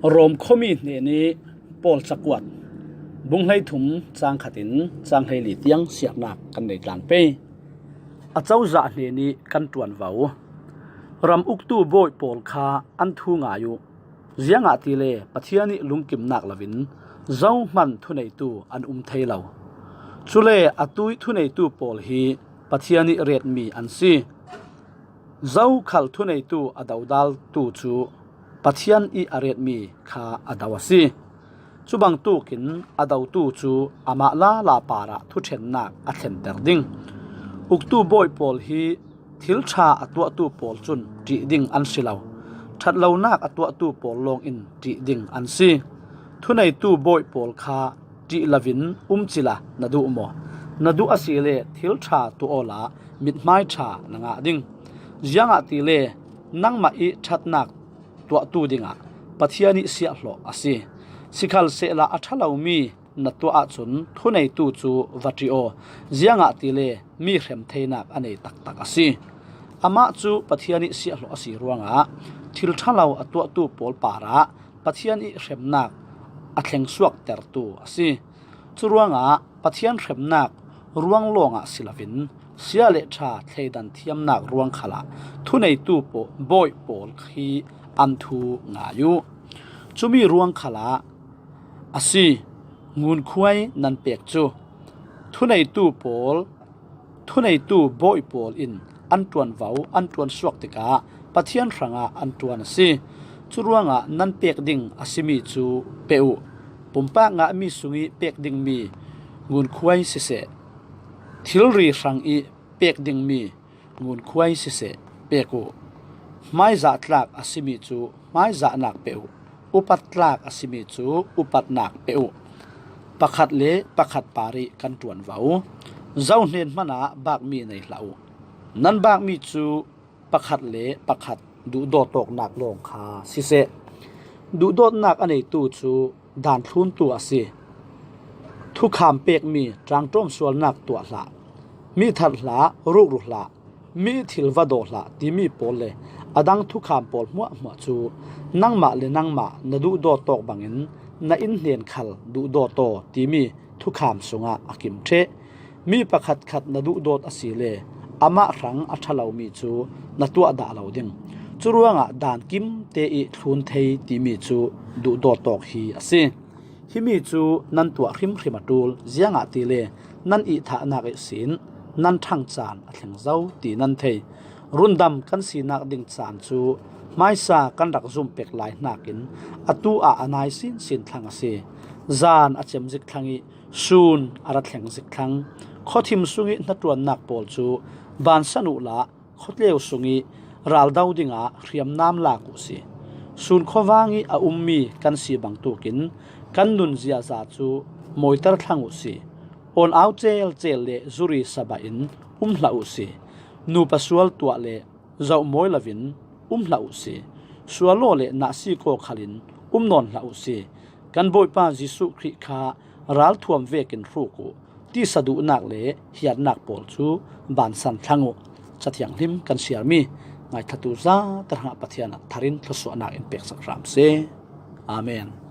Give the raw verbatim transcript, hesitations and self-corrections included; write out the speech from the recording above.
Rom khuami hnenih Paul cakuat bung hleithum cang khatin cang hleili tiang siarnak kan nei tlang pei. A cozah hnenih kan ṭuanvo. Ram uktu bawi pawl kha an thu ngai uh. Ziangahtile Pathian ih lungkimnak loin zohman thuneitu an um thei lo. Cule atu ih thuneitu pawl hi Pathian ih retmi an si. Zokhal thuneitu a dodaltu cu Pathian ih a retmi kha a do a si. Cubangtukin a dotu cu amah lala parah thuṭhennak a thlenter ding. Uktu bawi pawl hi thil ṭha a tuahtu pawl cun ṭih ding an si lo. Ṭhatlonak a tuahtu pawl lawngin ṭih ding an si. Thuneitu bawi pawl kha ṭih loin um cila na duh maw? Na duh asile thil ṭha tuah awla mithmai ṭha na ngah ding. Ziangahtile nangmah ih ṭhatnak tuahtu dingah Pathian ih siahhlawh a si. Sikhalsehla a ṭha lomi na tuah ahcun thuneitu cu va ṭih aw, ziangahtile mi hrem theinak a nei taktak a si. Amah cu Pathian ih siahhlawh a si ruangah thil ṭha lo a tuahtu pawl parah Pathian ih hremnak a thlengsuaktertu a si. Curuangah Pathian hremnak ruang lawngah si loin sia le ṭha thleidan thiamnak ruang khalah thuneitu paw- bawi pawl khi an thu ngai uh. Cumi ruang khalah a si ngunkhuai nan pek cu thuneitu pawl, thuneitu bawi pawl in an ṭuanvo an ṭuansuak tikah Pathian hrangah an ṭuan a si. Curuangah nan pek ding a simi cu pe uh. Pumpak ngahmi sungih pek dingmi ngunkhuai siseh, thilri hrangih pek dingmi ngunkhuai siseh pek uh. Hmaizah tlak a simi cu hmaizahnak pe uh. Upat tlak a simi cu upatnak pe uh. Pakhat le pakhat parih kan ṭuanvo. Zohnen hmanah bakmi nei hlah uh. Nan bakmi cu pakhat le pakhat duhdawt awknak lawng kha siseh, duhdawtnak a neitu cu daan thluntu a si. Thukham pekmi ṭaangṭawm sualnak tuah hlah, mi that hlah, rukru hlah, mi thil va daw hlah timi pawl le a dang thukham pawl hmuahhmuah cu nangmah le nangmah na duhdawt awk bangin na innhnen khal duhdawt aw timi thukham sungah a kim ṭheh. Mi pakhatkhat na duhdawt asile amah hrang a ṭha lomi cu na tuah dah lo ding. Curuangah daan kimte ih thlun thei timi cu duhdawt awk hi a si. Himi cu nan tuah hrimhrim a ṭul, ziangahtile nan ihthahnak ihsin nan ṭhang caan a thleng zo ti nan thei. Rundam kan sinak ding caan cu hmaisa kan rak zum pek lai hnakin atu ah a nai sinsin thlang a si. Zan a cem zik thlang ih sun a ra thleng zik thlang. Khuathim sungih hnaṭuannak pawl cu bansan uhla khuatleu sungih raldo dingah hriamnam lak uhsi. Sun khuavang ih a ummi kan si bangtukin kan nun ziaza cu mawiter thlang uhsi. Awn au celcel le zuri sabah in um hlah uhsi. Nupa sual tuah le zoh mawi loin um hlah uhsi. Sual aw le nahsi kaw khalin um nawn hlah uhsi. Kan Bawipa Jesuh Khrih kha ralthuam vekin hruk uh. Tisa duhnak le hiatnak pawl cu bansan thlang uh. Cathianghlim kan siarmi ngaithlatu zate hrangah Pathian ah tharin thluasuahnak in peksak hram seh. Amen.